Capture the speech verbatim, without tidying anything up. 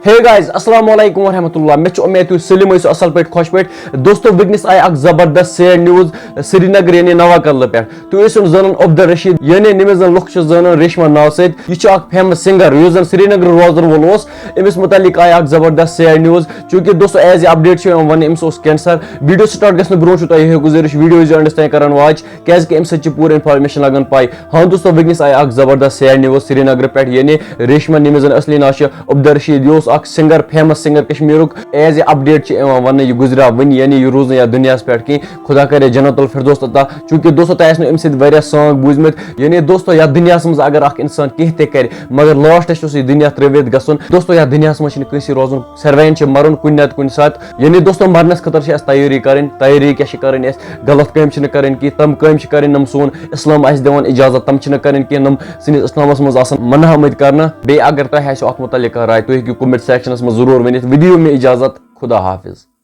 Hey guys, السلام علیکم ورحمۃ اللہ۔ مےٚ چھُ اُمید تُہۍ سٲلِم ٲسِو اَصٕل پٲٹھۍ، خۄش پٲٹھۍ۔ دوستو، وٕنکیٚنَس آیہِ اَکھ زبردست sad news سرینگرٕ یعنی نوا کدلہٕ پٮ۪ٹھ۔ تُہۍ ٲسِو نہٕ زانان عبدالرشید یعنی نِمِز زَن لُکھ چھِ زانان ریشما ناوٕ سۭتۍ۔ یہِ چھُ اَکھ famous singer یُس زَن سرینگرٕ روزَن وول اوس۔ أمِس مُتعلِق آیہِ اَکھ زبردست sad news، چوٗنٛکہِ دوستو، as a update چھِ یِوان وَننہٕ أمِس اوس cancer۔ Video start گژھنہٕ برونٛہہ چھُ تۄہہِ یِہوٚے گُزٲرِش، video ٲسۍزیو end تام کران watch، کیازِ کہِ اَمہِ سۭتۍ چھِ پوٗرٕ information لگان پاے۔ ہاں دوستو، وٕنکیٚنَس آیہِ اَکھ زبردست sad news سرینگرٕ پٮ۪ٹھ، یعنی ریشما نِمِز زَن اصلی ناو چھُ عبدالرشید، یہِ اوس اَکھ singer، famous singer کشمیٖرُک۔ As a update چھِ یِوان وَننہٕ، یہِ گُزریو وٕنی، یعنی یہِ روٗز نہٕ یَتھ دُنیاہَس پٮ۪ٹھ کینٛہہ۔ خدا کرے جنت الفردوس عطا، چوٗنٛکہِ دوستو، تۄہہِ آسہِ نہٕ أمۍ سٕنٛدۍ واریاہ song بوٗزمٕتۍ۔ یعنی دوستو، یَتھ دُنیاہَس منٛز اگر اَکھ اِنسان کینٛہہ تہِ کرِ، مگر last چھُس یہِ دُنیا ترٛٲوِتھ گژھُن۔ دوستو، یَتھ دُنیاہَس منٛز چھِنہٕ کٲنٛسی روزُن، ساروِیَن چھِ مَرُن کُنہِ نَتہٕ کُنہِ ساتہٕ۔ یعنی دوستو، مرنس خٲطرٕ چھِ اَسہِ تیٲری کرٕنۍ۔ تیٲری کیٛاہ چھِ کرٕنۍ اَسہِ؟ غلط کٲمۍ چھِنہٕ کرٕنۍ کینٛہہ، تِم کٲمۍ چھِ کرٕنۍ، یِم سون اسلام آسہِ دِوان اجازت، تِم چھِنہٕ کرٕنۍ کینٛہہ، یِم سٲنِس اسلامس منٛز آسن منع آمٕتۍ کرنہٕ۔ بیٚیہِ اگر تۄہہِ آسیو اَتھ مُتعلق کانٛہہ راے، تُہۍ ہیٚکِو comment sectionس منٛز ضروٗر ؤنِتھ۔ وۄنۍ دِیِو مےٚ اجازت، خدا حافظ۔